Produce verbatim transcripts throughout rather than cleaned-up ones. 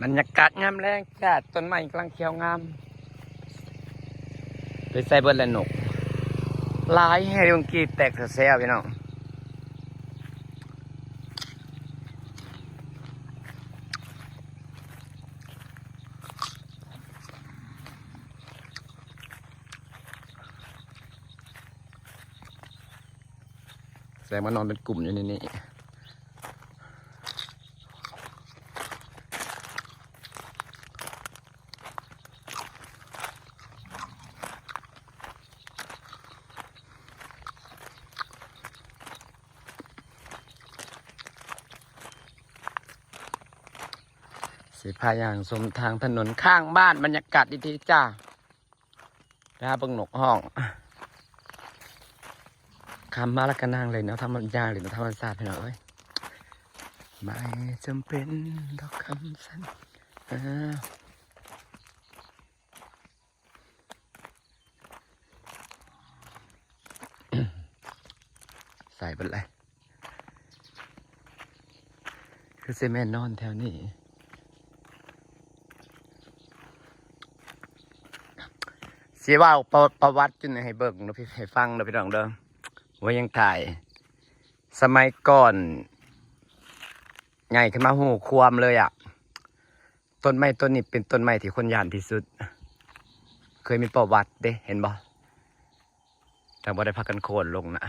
บรรยากาศยามแลงจ้า ต้นไม้กำลังเขียวงาม ไปใส่เบิดละนก หลายแฮง เมื่อกี้แตกแซวๆพี่น้อง แสดงว่านอนเป็นกลุ่มอยู่ในนี้ สิพาย่างชมทางถนนข้างบ้าน บรรยากาศดีๆจ้า ไปหาเบิ่งนกฮ้อง คำมาแล้วก็นั่งเลยเนาะ ธรรมชาติเลยเนาะ ธรรมชาติพี่น้องเอ้ย ไม่จำเป็นดอกคำสั้น อ่า ใส่ไปเลย คือสิแม่นนอนแถวนี้ สิเว้าประ ประวัติจุดนี้ให้เบิ่งเนาะพี่ ให้ฟังเนาะพี่น้องเด้อ ว่ายังถ่าย สมัยก่อน ใหญ่ขึ้นมาฮู้ความเลยอะ ต้นไม้ต้นนี้เป็นต้นไม้ที่คนย้านที่สุด เคยมีประวัติเด้ เห็นบ่ แต่บ่ได้พากันโค่นลงนะ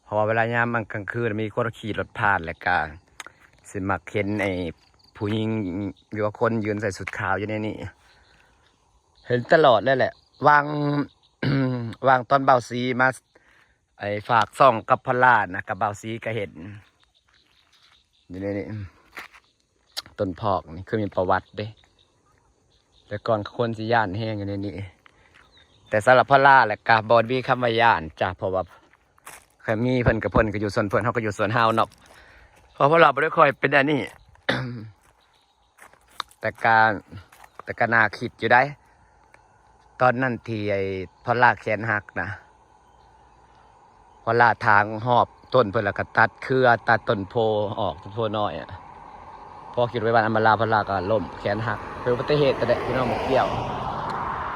เพราะว่าเวลายามมันกลางคืนมีคนขี่รถผ่าน แล้วก็สิมักเห็นไอ้ผู้หญิงหรือว่าคนยืนใส่ชุดขาวอยู่ในนี้ เห็นตลอดเลยแหละ วาง วางตอนบ่าวสีมา ไอ้ฝากซ่องกับพอลล่านะ กับบ่าวสีก็เห็น อยู่ในนี้ ต้นพอกนี่คือมีประวัติเด้ แต่ก่อนคนสิย้านแฮงอยู่ในนี้ แต่สำหรับพอลล่าแหละกะบ่มีคำว่าย้านจ้ะ เพราะว่าคันมีเพิ่นกับเพิ่นก็อยู่ส่วนเพิ่น เฮาก็อยู่ส่วนเฮาเนาะ เพราะพอลล่าบ่ได้ค่อยเป็นอันนี้ แต่กะ แต่กะน่าคิดอยู่ได้ ตอนนั้นที่ไอ้พอลล่าแขนหักนะ พอลล่าถางฮอบต้นเพิ่นแล้วก็ตัดเครือตัดต้นโพธิ์ออก ต้นโพธิ์น้อยอะ พอคิดไว้ว่าอันมาลาพอลล่าก็ล้มแขนหัก เป็นอุบัติเหตุแต่แหละพี่น้อง บ่เกี่ยว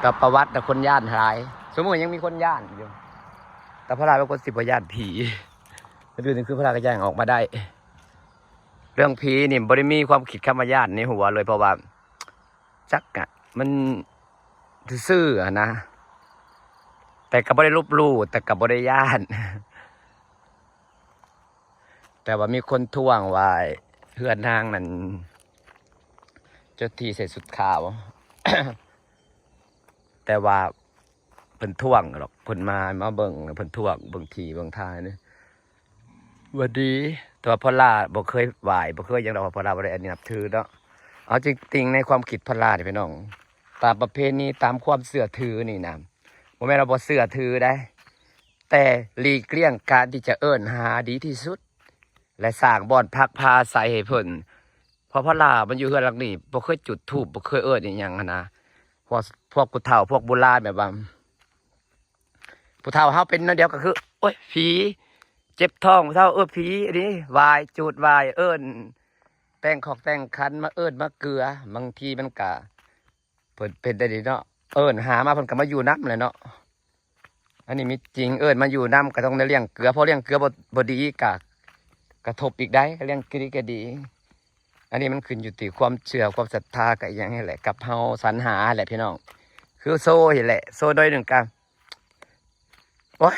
กับประวัติ แต่คนย้านหลาย สมมุติยังมีคนย้านอยู่ แต่พอลล่าเป็นคนสิบ่ย้านผี แล้วอยู่นี่คือพอลล่าก็ย่างออกมาได้ เรื่องผีนี่บ่ได้มีความคิดคำว่าย้านในหัวเลย เพราะว่า จักอะ มันซื่อๆอะนะ แต่ก็บ่ได้ลบหลู่ แต่ก็บ่ได้ย้าน แต่ว่ามีคนท้วงว่าเฮือนนางนั่น เจ้าที่ใส่ชุดขาว แต่ว่าเพิ่นท้วงหรอก เพิ่นมา มาเบิ่ง เพิ่นท้วง เบิ่งที่เบิ่งทางนี่ หวัดดี แต่ว่าพอลล่าบ่เคยไหว้ บ่เคยหยังดอก เพราะพอลล่าบ่ได้อันนี้นับถือเนาะ เอาจริงๆ ในความคิดพอลล่านี่พี่น้อง ตามประเพณี ตามความเชื่อถือนี่นะ บ่แม่นว่าบ่เชื่อถือได้ แต่หลีกเลี่ยงการที่จะเอิ้นหาดีที่สุด และสร้างบ่อนพักพาอาศัยให้เพิ่น เพราะพอลล่ามันอยู่เฮือนหลังนี้ บ่เคยจุดธูป บ่เคยเอิ้นอิหยังหั้นนะ พวก พวกผู้เฒ่า พวกโบราณแบบว่า ผู้เฒ่าเฮาเป็นแนวเดียวก็คือ โอ๊ย ผี เจ็บท้อง ผู้เฒ่า เออ ผี อันนี้ ไหว้ จุดไหว้ เอิ้น แต่งคอกแต่งขัน มาเอิ้นมาเกือ บางทีมันกะ เพิ่นเป็นได้ดีเนาะ เอิ้นหามาเพิ่นก็มาอยู่นำแหละเนาะ อันนี้มีจริง เอิ้นมาอยู่นำก็ต้องได้เลี้ยงเกือ เพราะเลี้ยงเกือบ่ บ่ดีกะ กระทบอีกได้ ก็เลี้ยงกินก็ดี อันนี้มันขึ้นอยู่ที่ความเชื่อความศรัทธากับอีหยังนี่แหละ กับเฮาสรรหาแหละพี่น้อง คือโซ่นี่แหละ โซ่น้อยหนึ่งกะ โอ๊ย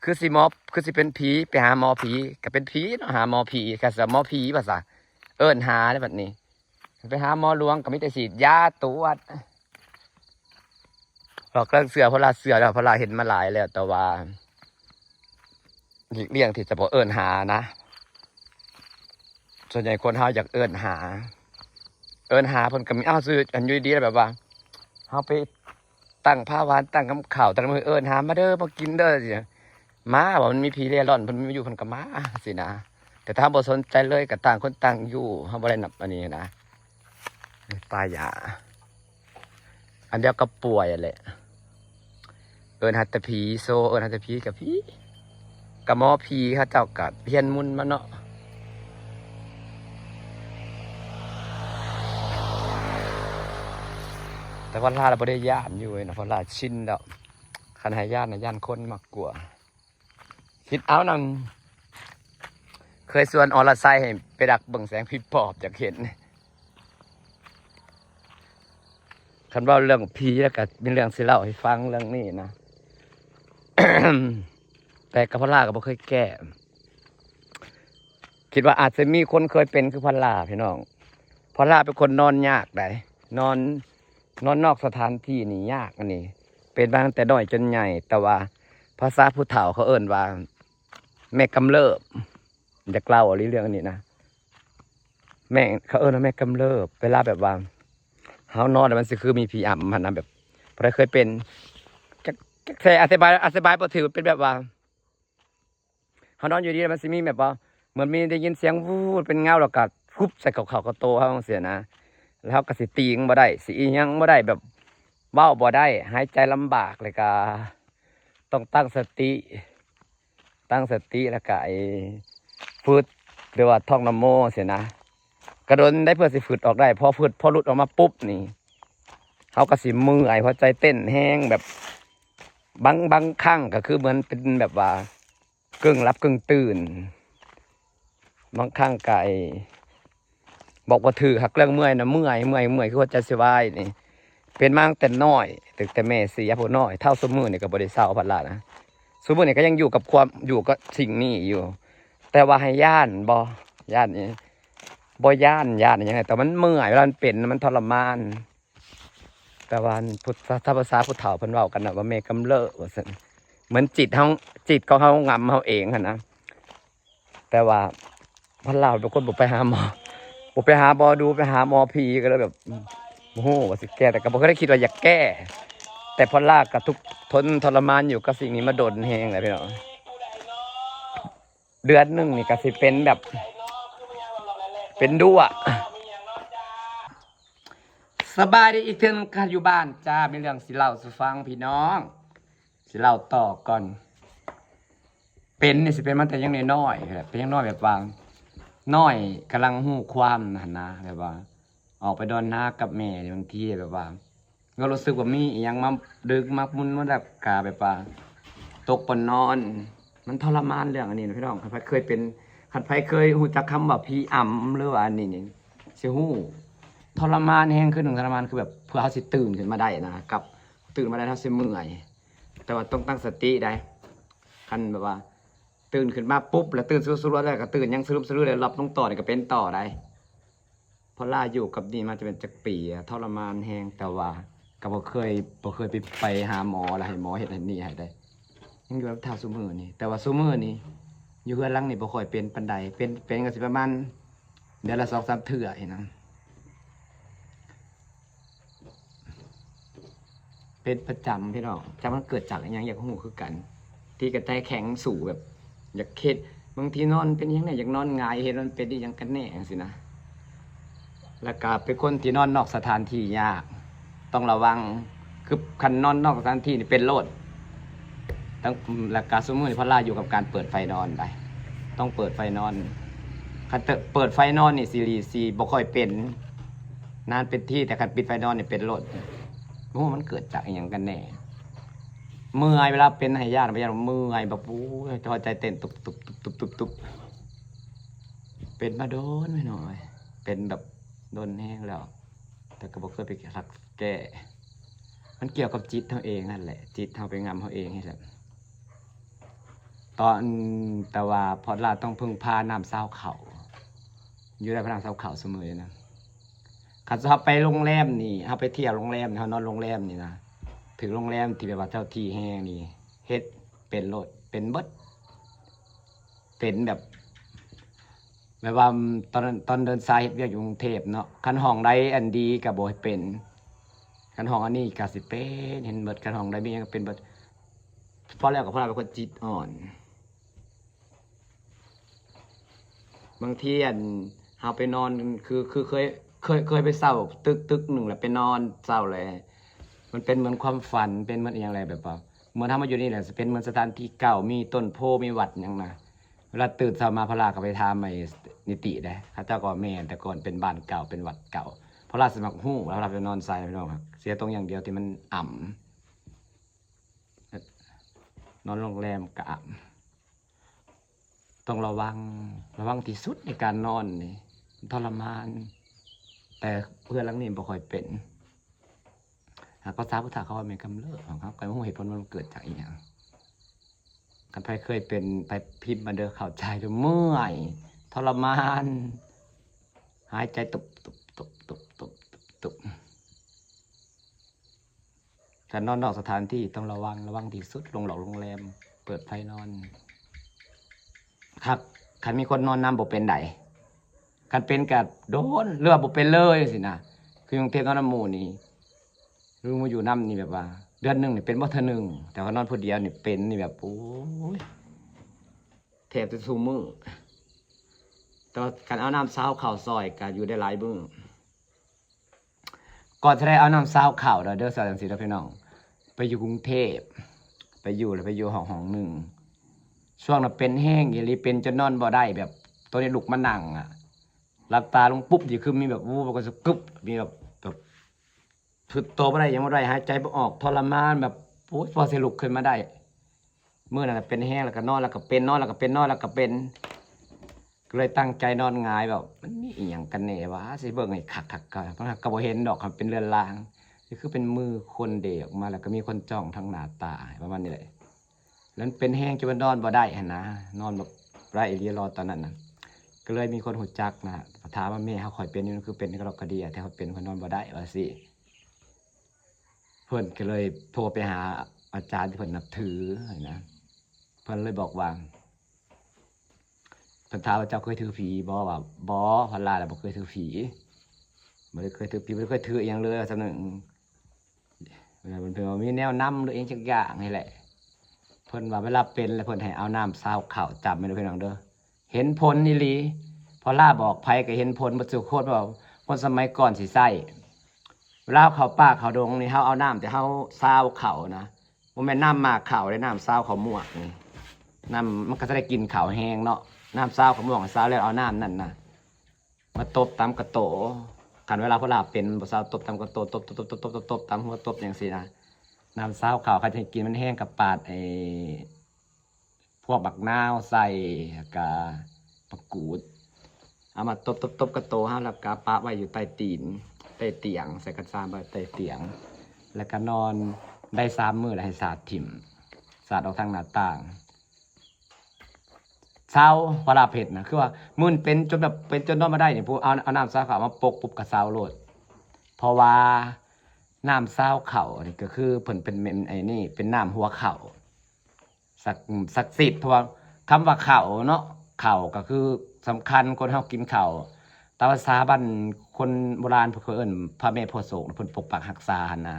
คือสิหมอ คือสิเป็นผี ไปหาหมอผี ก็เป็นผีเนาะ หาหมอผี ก็สิหมอผีว่าซะ เอิ้นหาได้บัดนี้ ไปหาหมอหลวงก็มีแต่ฉีดยาตรวจ พอลล่าเชื่อ พอลล่าเชื่อแล้ว พอลล่าเห็นมาหลายแล้ว แต่ว่าหลีกเลี่ยงที่จะบ่เอิ้นหานะ ส่วนใหญ่คนเฮาอยากเอิ้นหา เอิ้นหาเพิ่นก็มี อ้าว ซื่อ อันอยู่ดีๆ แบบว่า เฮาไปตั้งผ้าหวาน ตั้งกับข้าว ตั้งมื้อ เอิ้นหา มาเด้อ มากินเด้อ มา ว่ามันมีผีเร่ร่อน เพิ่นมาอยู่ เพิ่นก็มา สินะ แต่ถ้าบ่สนใจเลย ก็ต่างคนต่างอยู่ เฮาบ่ได้นับอันนี้นะ ป้ายยา อันเดียวกับป่วยแหละ เอิ้นหาแต่ผี โซ่ เอิ้นหาแต่ผีกับผี กับหมอผี เขาเจ้าก็เพี้ยนมุนมาเนาะ แต่พอลลาเราบ่ได้ย่านอยู่เว้ยนะ พอลลาชินแล้ว คันให้ย่านนะย่านคนมากกว่า คิดเอานั่น เคยชวนอรชัยให้ไปดักเบิ่งแสงผีปอบอยากเห็น คันเว้าเรื่องผีแล้วก็มีเรื่องสิเล่าให้ฟังเรื่องนี้นะ แต่กับพอลลาก็บ่เคยแก้ คิดว่าอาจจะมีคนเคยเป็นคือพอลลาพี่น้อง พอลลาเป็นคนนอนยากได๋ นอน นอนนอกสถานที่นี่ยากอันนี้ เป็นมาตั้งแต่น้อยจนใหญ่ แต่ว่าภาษาผู้เฒ่าเขาเอิ้นว่า แม่กำเริบ อยากเล่าอีหลีเรื่องอันนี้นะ แม่ เขาเอิ้นว่าแม่กำเริบ เวลาแบบว่า เฮานอนแล้วมันสิคือมีผีอำหั่นนะ แบบ ผู้ใดเคยเป็น จัก จักแท้อธิบาย อธิบายบ่ถืก เป็นแบบว่า เฮานอนอยู่ดีแล้วมันสิมีแบบว่า เหมือนมีได้ยินเสียง วูด เป็นเงา แล้วก็ ฟุบ ใส่เข้า เข้ากับโตเฮาจั่งซี้นะ แล้วเฮาก็สิตีงบ่ได้ สิอิหยังบ่ได้ แบบ เว้าบ่ได้ หายใจลำบาก แล้วก็ ต้องตั้งสติ ตั้งสติ แล้วก็ไอ้ ฝึด หรือว่าท่องนะโมซี้นะ ก็โดนได้เพื่อสิฝึดออกได้ พอฝึด พอหลุดออกมาปุ๊บนี่ เฮาก็สิเมื่อย หัวใจเต้นแฮง แบบ บาง บางครั้งก็คือเหมือนเป็นแบบว่า กึ่งหลับกึ่งตื่น บางครั้งก็ไอ้ บอกบ่ถืก หากเรื่องเมื่อยนะ เมื่อย เมื่อย เมื่อย คือหัวใจสิวายนี่ เป็นมาตั้งแต่น้อย ตั้งแต่แม่เสียพู้นน้อย เฒ่าซุมื้อนี่ก็บ่ได้เซาพอลลานะ ซุมื้อนี่ก็ยังอยู่กับความ อยู่กับสิ่งนี้อยู่ แต่ว่าให้ย้านบ่ ย้านนี่ บ่ย้าน ย้านหยัง แต่มันเมื่อย เวลามันเป็น มันทรมาน แต่ว่าพุทธ ถ้าภาษาผู้เฒ่าเพิ่นเว้ากันนะว่าแม่กำเริบว่าซั่น เหมือนจิตเฮา จิตของเฮางำเฮาเองหั่นนะ แต่ว่าพอลลาเป็นคนบ่ไปหาหมอ บ่ไปหาหมอดู ไปหาหมอผี ก็เลยแบบ อืม บ่ฮู้ว่าสิแก้ แต่ก็บ่เคยได้คิดว่าอยากแก้ แต่พอลลาก็ทุกข์ทนทรมานอยู่กับสิ่งนี้มาโดนแฮงแล้วพี่น้อง เดือนหนึ่งนี่ก็สิเป็นแบบ เป็นดั้ว สบายดีอีกเทื่อนึงค่ะ อยู่บ้านจ้า มีเรื่องสิเล่าสู่ฟังพี่น้อง สิเล่าต่อก่อน เป็นนี่สิเป็นมาแต่ยังน้อยๆ เป็นยังน้อยแบบว่า น้อยกำลังฮู้ความหั่นนะ แบบว่า ออกไปดอนนากับแม่นี่บางทีแบบว่า ก็รู้สึกว่ามีอิหยังมาดึงมาหมุนมาแบบกาแบบว่า ตกบ่อนนอน มันทรมานเรื่องอันนี้นะพี่น้อง คันไผเคยเป็น คันไผเคยฮู้จักคำว่าผีอำหรือว่าอันนี้นี่ สิฮู้ ทรมานแฮง คือหนึ่งทรมานคือแบบเพื่อเฮาสิตื่นขึ้นมาได้นะ กับตื่นมาได้เฮาสิเมื่อย แต่ว่าต้องตั้งสติได้ คันแบบว่า ตื่นขึ้นมาปุ๊บ แล้วตื่นสรุบสรุบแล้วก็ตื่นยังสรุบสรุบแล้วหลับลงต่อนี่ก็เป็นต่อได้ พอลลาอยู่กับนี่มาจะเป็นจักปีอะ ทรมานแฮง แต่ว่าก็บ่เคย บ่เคยไป ไปหาหมอแล้วให้หมอเฮ็ดให้นี่ให้ได้ ยังอยู่กับเฒ่าซุมื้อนี่ แต่ว่าซุมื้อนี่ อยู่เฮือนหลังนี่บ่ค่อยเป็นปานใด เป็น เป็นก็สิประมาณ เดือนละสองสามเทื่อนี่นะ เป็นประจำพี่น้อง จักมันเกิดจากอิหยังอยากฮู้คือกัน ที่กระใจแข็งสูแบบ อยากเฮ็ด บางทีนอนเป็นอิหยังเนี่ย อยากนอนหงาย เฮ็ดมันเป็นอิหยังกันแน่จั่งซี้นะ แล้วก็เป็นคนที่นอนนอกสถานที่ยาก ต้องระวัง คือคันนอนนอกสถานที่นี่เป็นโลด ต้อง แล้วก็ซุมื้อนี้พอลลาอยู่กับการเปิดไฟนอนได้ ต้องเปิดไฟนอน คันเตอะ เปิดไฟนอนนี่สิ สิบ่ค่อยเป็น นานเป็นที แต่คันปิดไฟนอนนี่เป็นโลด บ่ฮู้มันเกิดจากอิหยังกันแน่ เมื่อย เวลาเป็นให้ย่าน ไปย่านเมื่อย แบบ โอ้ย หัวใจเต้นตุบๆๆๆๆ เป็นมาโดนพี่น้อง เป็นแบบโดนแฮงแล้ว แต่ก็บ่เคยไปรักแก้ มันเกี่ยวกับจิตเฮาเองนั่นแหละ จิตเฮาไปงำเฮาเองนี่แหละ ตอน แต่ว่าพอลลาต้องพึ่งพาน้ำซาวข้าว อยู่ได้พาน้ำซาวข้าวซุมื้อนี้นะ คันเฮาไปโรงแรมนี่ เฮาไปเที่ยวโรงแรมนี่ เฮานอนโรงแรมนี่นะ ถือโรงแรมที่แบบว่าเจ้าที่แฮงนี่ เฮ็ดเป็นโลด เป็นเบิด เป็นแบบ แบบว่าตอนนั้น ตอนเดินสายเฮ็ดเวียกอยู่กรุงเทพฯเนาะ คันห้องใดอันดีก็บ่ให้เป็น คันห้องอันนี้ก็สิเป็น เห็นเบิด คันห้องใดมีหยังก็เป็นเบิด พอแล้วก็พอแล้วเป็นคนจิตอ่อน บางทีอัน เฮาไปนอน คือ คือเคย เคย เคยไปเซาตึกตึกหนึ่งแล้วไปนอนเซาเลย มันเป็นเหมือนความฝัน เป็นเหมือนอิหยังอะไรแบบว่า เหมือนเฮามาอยู่นี่แหละ สิเป็นเหมือนสถานที่เก่า มีต้นโพธิ์ มีวัดหยังนะ เวลาตื่นเช้ามาพอลลาก็ไปถามไอ้นิติเด้ เขาเจ้าก็ว่าแม่น แต่ก่อนเป็นบ้านเก่า เป็นวัดเก่า พอลาสิมักฮู้ พอลาไปนอนใส่พี่น้องครับ เสียตรงอย่างเดียวที่มันอ่ำ นอนโรงแรมกะอ่ำ ต้องระวัง ระวังที่สุดในการนอนนี่ ทรมาน แต่เพื่อนหลังนี้บ่ค่อยเป็น หากภาษาพุทธะเขาว่าแม่นกำเริบของเขา ก็บ่ฮู้เหตุผลว่ามันเกิดจากอีหยัง คันใครเคยเป็นไปพิมพ์มาเด้อ เข้าใจเด้อ เมื่อย ทรมาน หายใจตุบตุบตุบตุบตุบตุบตุบ การนอนนอกสถานที่ต้องระวัง ระวังที่สุด ลงหลอกโรงแรม เปิดไฟนอน ครับ คันมีคนนอนนำบ่เป็นได คันเป็นก็โดน หรือว่าบ่เป็นเลยสินะ คืออยู่กรุงเทพฯนอนนำหมู่นี่ หรือมาอยู่นำนี่แบบว่า เดือนหนึ่งนี่เป็นบ่เทื่อหนึ่ง แต่ว่านอนผู้เดียวนี่เป็นนี่แบบ โอ้ย แทบจะซุมื้อ แต่ว่าคันเอาน้ำซาวข้าวซอยก็อยู่ได้หลายมื้อ ก่อนจะได้เอาน้ำซาวข้าวเด้อ เด้อ สาวจังสีเด้อพี่น้อง ไปอยู่กรุงเทพฯ ไปอยู่แล้วไปอยู่ห้องห้องหนึ่ง ช่วงนั้นเป็นแฮงอีหลี เป็นจนนอนบ่ได้ แบบ ตัวนี้ลุกมานั่งอะ หลับตาลงปุ๊บ นี่คือมีแบบ อู้ มันก็จะกึบ มีแบบ แบบ สุดโต่งบ่ได้ หยังบ่ได้ หายใจบ่ออก ทรมานแบบ โอ๊ย พอสิลุกขึ้นมาได้ มื้อนั้นน่ะเป็นแฮง แล้วก็นอน แล้วก็เป็น นอน แล้วก็เป็น นอน แล้วก็เป็น ก็เลยตั้งใจนอนหงายแบบ มันมีอีหยังกันแน่วะ สิเบิ่งให้คักๆ ก็ มันก็บ่เห็นดอก มันเป็นเรือนราง ก็คือเป็นมือคนเดออกมา แล้วก็มีคนจ้องทางหน้าต่าง ประมาณนี้แหละ แล้วมันเป็นแฮงจนว่านอนบ่ได้หั้นนะ นอนแบบบ่ได้อีหลี รอตอนนั้นน่ะ ก็เลยมีคนรู้จักนะ ถามว่า "แม่ เฮา ข้อยเป็นอยู่ คือเป็นกะดอกกะเดี้ย แต่ข้อยเป็น ข้อยนอนบ่ได้" ว่าซี้ เพิ่นก็เลยโทรไปหาอาจารย์ที่เพิ่นนับถือนะ เพิ่นเลยบอกว่า เพิ่นถามว่า "เจ้าเคยถือผีบ่" ว่า "บ่ พอลาน่ะบ่เคยถือผี บ่ได้เคยถือผี บ่ได้เคยถืออิหยังเลย" ว่าซั่นน่ะ อืม เวลาเพิ่น เพิ่นว่ามีแนวนำหรืออิหยังจักอย่างนี่แหละ เพิ่นว่าเวลาเป็นแล้วเพิ่นให้เอาน้ำซาวข้าว จำไว้เด้อพี่น้องเด้อ เห็นผลอีหลี พอลาบอกไผก็เห็นผลเบิดซุคน เพราะว่าคนสมัยก่อนสิใช้ เวลาเข้าป่าเข้าดงนี่ เฮาเอาน้ำที่เฮาซาวข้าวนะ บ่แม่นน้ำหมากข้าวเด้ น้ำซาวข้าวหมวกนี่ น้ำ มันก็จะได้กลิ่นข้าวแฮงเนาะ น้ำซาวข้าวหมวก ซาวแล้วเอาน้ำนั่นนะ มาตบตามกะโต คันเวลาพอลาเป็นบ่ซาว ตบตามกะโต ตบ ตบ ตบ ตบ ตบ ตบตามหัว ตบจังซี้นะ น้ำซาวข้าว คันสิกินมันแฮงก็ปาดไอ้พวกบักนาวใส่ แล้วก็มะกรูด เอามาตบ ตบ ตบกะโตเฮา แล้วก็ปะไว้อยู่ใต้ตีน ใต้เตียง ใส่กระซามไว้ใต้เตียง แล้วก็นอนได้สามมื้อ แล้วให้สาดถิ่ม สาดออกทางหน้าต่าง เซา พอลาเฮ็ดนะ คือว่ามื้อนั้นเป็นจนแบบ เป็นจนนอนบ่ได้นี่ ผู้เอา เอาน้ำซาวข้าวมาปกปุ๊บก็เซาโลด เพราะว่าน้ำซาวข้าวนี่ก็คือเพิ่นเป็น เป็นไอ้นี่ เป็นน้ำหัวข้าว ศักดิ์ ศักดิ์สิทธิ์ เพราะว่าคำว่าข้าวเนาะ ข้าวก็คือสำคัญ คนเฮากินข้าว ตามภาษาบ้านคนโบราณเพิ่นเคยเอิ้นพระแม่โพธิ์โศก เพิ่นปกปักรักษาหั้นนะ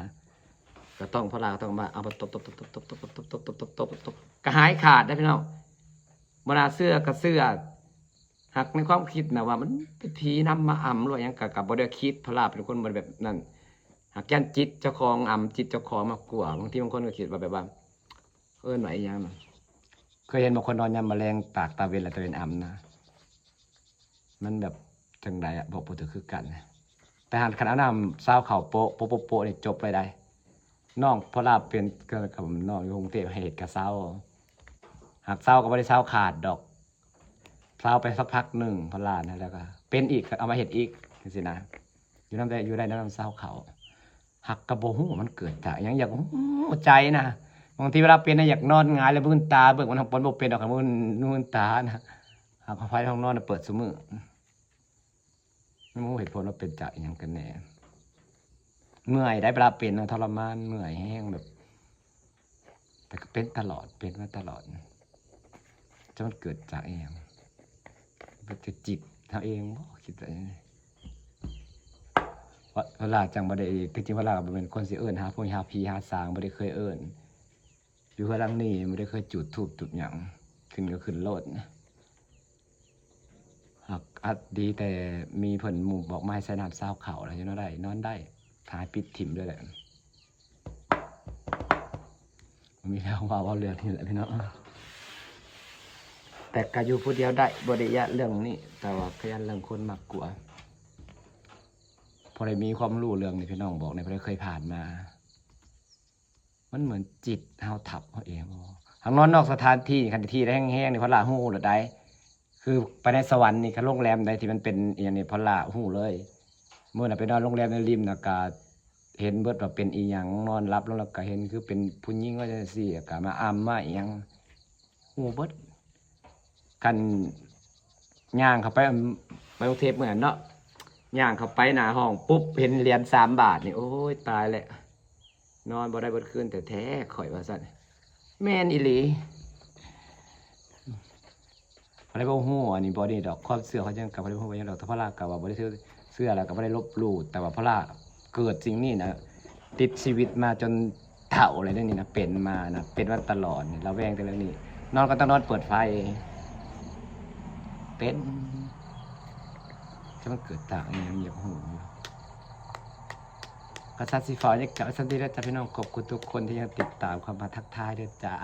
ก็ต้อง พอลาก็ต้องมาเอามาตบ ตบ ตบ ตบ ตบ ตบ ตบ ตบ ตบ ตบ ตบ ก็หายขาดนะพี่น้อง บ่น่าเชื่อก็เชื่อ หากในความคิดนะว่ามันเป็นผีนำมาอำหรือว่าหยัง ก็ ก็บ่ได้คิด พอลาเป็นคนบ่ได้แบบนั้น หากย่านจิตเจ้าของอำจิตเจ้าของมากกว่า บางทีบางคนก็คิดว่าแบบว่า เอิ้นว่าอิหยังนะ เคยเห็นบางคนนอนยามมื้อแลงตากตาเวนแล้วตาเวนอำนะ มันแบบจั่งใดอะ บอกบ่ถูกคือกันนะ แต่หั้นคันเอาน้ำซาวข้าวโปะ โปะ โปะ โปะนี่จบเลยได้ น้องพอลาเป็น ก็ กับน้องอยู่กรุงเทพฯ ให้เฮ็ดกะเซา หากเซาก็บ่ได้เซาขาดดอก เซาไปสักพักหนึ่งพอลานะ แล้วก็เป็นอีก ก็เอามาเฮ็ดอีกจังซี้นะ อยู่นำแต่ อยู่ได้นำซาวข้าว หากก็บ่ฮู้มันเกิดจากหยัง อยากฮู้ใจนะ บางทีเวลาเป็นนะ อยากนอนหงายแล้วมืนตาเบิ่ง มันบ่เป็นดอก มืน มืนตานะ หากไฟห้องนอนน่ะเปิดซุมื้อ บ่ฮู้เหตุผลว่าเป็นจากอิหยังกันแน่ เมื่อยได้ เวลาเป็นนะ ทรมาน เมื่อยแฮงแบบ แต่ก็เป็นตลอด เป็นมาตลอด จะมันเกิดจากอิหยัง เป็นจากจิตเฮาเองบ่ คิดว่า ว่า พอลาจั่งบ่ได้ ที่จริงพอลาก็บ่แม่นคนสิเอิ้นหาผู้หาผีหาสาง บ่ได้เคยเอิ้น อยู่เฮือนหลังนี้บ่ได้เคยจุดธูปจุดหยัง ขึ้นก็ขึ้นโลด หากอัดดีแต่มีเพิ่นหมู่บอกมาให้ใส่น้ำซาวข้าวแล้ว อยู่นอนได้ นอนได้ ถ้าให้ปิดถิ่มด้วยแหละ มีแล้วว่าเว้าเรื่องนี้แหละพี่น้อง แต่ก็อยู่ผู้เดียวได้ บ่ได้ย้านเรื่องนี้ แต่ว่าก็ย้านเรื่องคนมากกว่า พ บ่ได้มีความรู้เรื่องนี้พี่น้อง บอกในบ่ได้เคยผ่านมา มันเหมือนจิตเฮาทับเฮาเองบ่ หากนอนนอกสถานที่ คันที่ได้แฮงๆ นี่พอลาฮู้โลดได้ คือไปในสวรรค์นี่ คันโรงแรมใดที่มันเป็นอีหยังนี่พอลาฮู้เลย มื้อนั้นไปนอนโรงแรมในริมนะ ก็เห็นเบิดว่าเป็นอีหยัง นอนหลับลงแล้วก็เห็นคือเป็นผู้หญิงว่าจังซี่ ก็มาอำมาอีหยัง ฮู้เบิด คันย่างเข้าไป ไปกรุงเทพฯ มื้อนั้นเนาะ ย่างเข้าไปหน้าห้องปุ๊บ เห็นเหรียญสามบาทนี่ โอ้ย ตายแล้ว นอนบ่ได้เบิดคืนแท้ๆ ข้อยว่าซั่น แม่นอีหลี ไผบ่ฮู้ อันนี้บ่นี่ดอก ความเชื่อเขาจั่ง ก็ไผบ่ฮู้ว่าหยังดอก แต่พอลาก็ว่าบ่ได้เชื่อ เชื่อแล้วก็บ่ได้ลบหลู่ แต่ว่าพอลาเกิดสิ่งนี้นะ ติดชีวิตมาจนเฒ่าเลยเด้อนี่นะ เป็นมานะ เป็นมาตลอดนี่ ระแวงแต่เรื่องนี้ นอนก็ต้องนอนเปิดไฟ เป็น ถ้ามันเกิดต่างอีหยังอยากฮู้อยู่ ก็ซัดสิฟ้าเนี่ย ก็ซัดสิแล้วจ้ะพี่น้อง ขอบคุณทุกคนที่ยังติดตามเข้ามาทักทายด้วยจ้า